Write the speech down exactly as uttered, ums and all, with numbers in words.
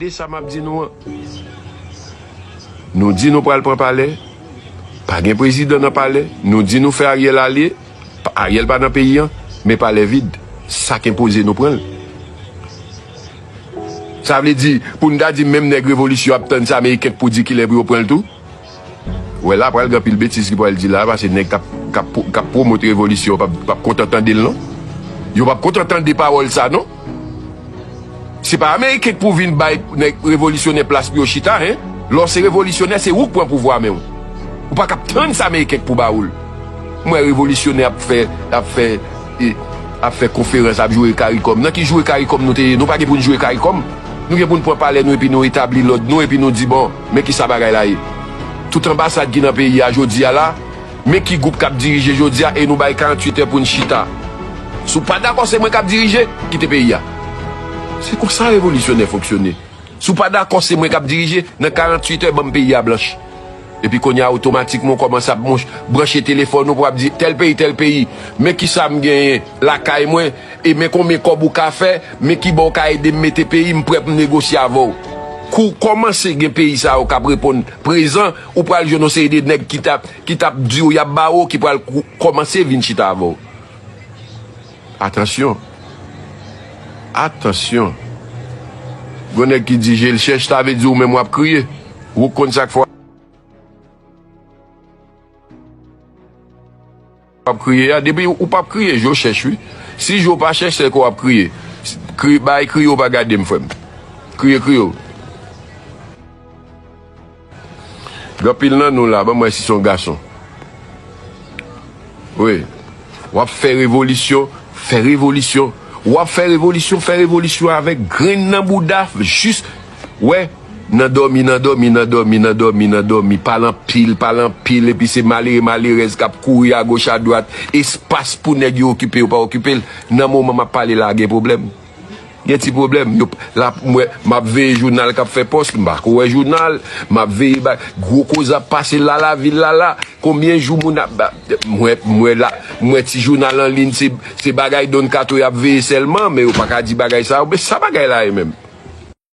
E sa m ap di nou an. Nou di nou pral pran palè, pa gen prezidan nan palè, nou di nou fè Ariel ale, pa- Ariel pa nan peyi an, men palè vid, sa k enpoze nou pran l. Sa vle di, pou n ta di menm nèg revolisyon ap tann se Ameriken k pou di kilè pou yo pran l tou? Wè la, pral gen anpil betiz ki pral di la, paske nèg k ap, k ap, k ap pwomot revolisyon p ap, p ap kontan tande l non. Yo p ap kontan tande pawòl sa non. Se pa Ameriken k pou vin bay nèg revolisyonè plas pou yo chita, en. Lè w se revolisyonè, se ou k pran pouvwa men w. Ou pa k ap tann se Ameriken k pou ba ou l. M wè revolisyonè ap fè, ap fè, e, ap fè konferans, ap joure karikòm. Nan ki joure karikòm nou te ye? Nou pa gen pou n joure karikòm. Nou gen pou n pran palè nou epi nou etabli lòd nou epi nou di, bon, men kisa bagay la ye. Tout anbasad ki nan peyi a jodi a la, men ki gwoup k ap dirije jodi a e nou bay karanntuit è pou n chita. Si w pa dakò se mwen k ap dirije, kite peyi a. Se konsa revolisyonè fonksyone. Si w pa dakò se mwen k ap dirije, nan karanntuit è ban m peyi a blanch. Epi kounye a otomatikman w kòmanse ap branche telefòn ou pou w ap di tèl peyi, tèl peyi. Men kisa m genyen lakay mwen, e men konbyen kòb ou ka fè, men kibò w ka ede m mete peyi, m prè pou m negosye avè w. Kou w kòmanse gen peyi sa yo k ap reponn prezan, ou pral jwenn yon seri de nèg ki t ap, ki t ap di w y ap ba w, ki pral kou- kòmanse vin chita avè w. Atansyon. Atansyon. Gon nèg ki di je l chèch, sa vle di ou menm w ap kriye. Ou konn sa k fè w ap kriye a. Depi ou p ap kriye, je w chèch wi. Si je w pa chèch, se ke w ap kriye. Kri, bay kriye w pa gade m, frè m. Kriye, kriye w. Gen anpil nan nou la, ban m wè si se yon gason. Wi. W ap fè revolisyon, fè revolisyon. W ap fè revolisyon, fè revolisyon avèk grenn nan bouda, jis, wè, nan dòmi, nan dòmi, nan dòmi, nan dòmi, nan dòmi, pale anpil, pale anpil, epi se malere, malerèz k ap kouri agoch, adwat, espas pou nèg yo okipe, yo pa okipe l. Nan moman m ap pale la, gen pwoblèm. Gen ti pwoblèm. Yo, la, m wè, m ap veye jounal k ap fè pòs, m pa ko wè jounal, m ap veye ba, gwo koze ap pase la, lavil la, la. Konbyen jou moun ap, ba, m wè, m wè la, m wè ti jounal an liy, se, se bagay Don Kato y ap veye sèlman, men yo pa ka di bagay sa yo. Men sa bagay la ye menm?